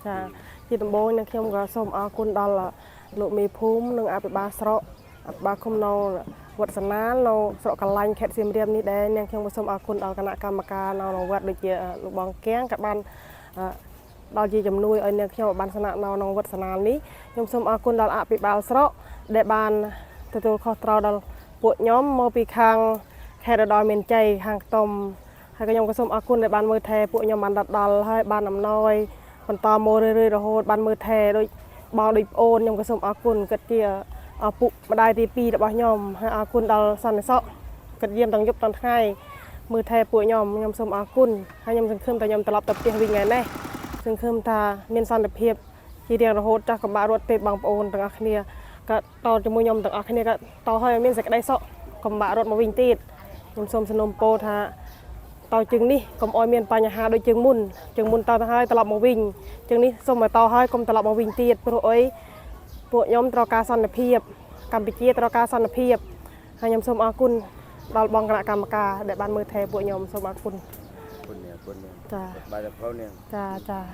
ចាជាដំបូងនឹងខ្ញុំក៏សូមអរគុណដល់លោកមេភូមិនិងអភិបាលស្រុកអភិបាលឃុំនៅវត្តសណាលនៅស្រុកកលាញ់ខេត្តសៀមរាបនេះដែរនាងខ្ញុំក៏សូមអរគុណដល់គណៈកម្មការនៅក្នុងវត្តដូចជាលោកបងកៀងក៏បានដល់ជាជំនួយឲ្យនាងខ្ញុំឲ្យបានស្នាក់នៅក្នុងវត្តសណាលនេះខ្ញុំសូមអរគុណដល់អភិបាលស្រុកដែលបានទទួលខុសត្រូវដល់ពួកខ្ញុំមកពីខាងខេត្តឧត្តរមានជ័យខាងខ្ទុំហើយក៏ខ្ញុំក៏សូមអរគុណដែលបានមើលថែពួកខ្ញុំបានដល់ដល់ហើយបានអំណោយបន្តមករឿយៗរហូតបានមើលថែដូចបងដូចប្អូនខ្ញុំក៏សូមអរគុណគិតជាឪពុកម្ដាយទី2របស់ខ្ញុំហើយអរគុណដល់សន្តិសុខគិតយាមទាំងយប់ទាំងថ្ងៃមើលថែពួកខ្ញុំខ្ញុំសូមអរគុណហើយខ្ញុំសង្ឃឹមថាខ្ញុំត្រឡប់ទៅផ្ទះវិញថ្ងៃនេះសង្ឃឹមថាមានសន្តិភាពជារៀងរហូតចាស់កុំបាក់រត់ទេបងប្អូនទាំងអស់គ្នាក៏តជាមួយខ្ញុំទាំងអស់គ្នាក៏តឲ្យមានសេចក្តីសុខកុំបាក់រត់មកវិញទៀតខ្ញុំសូមសំណូមពរថា តជើងនេះកុំអោយមានបញ្ហាដូចជើងមុនជើងមុនតទៅហើយត្រឡប់មកវិញជើងនេះសូមឲ្យតហើយកុំត្រឡប់មកវិញទៀតព្រោះអីពួកខ្ញុំត្រូវការសន្តិភាពកម្ពុជាត្រូវការសន្តិភាពហើយខ្ញុំសូមអរគុណដល់បងគណៈកម្មការដែលបានមើលថែពួកខ្ញុំសូមអរគុណ គុណនេះគុណនេះ ចា បាយតែផងនេះ ចាចា។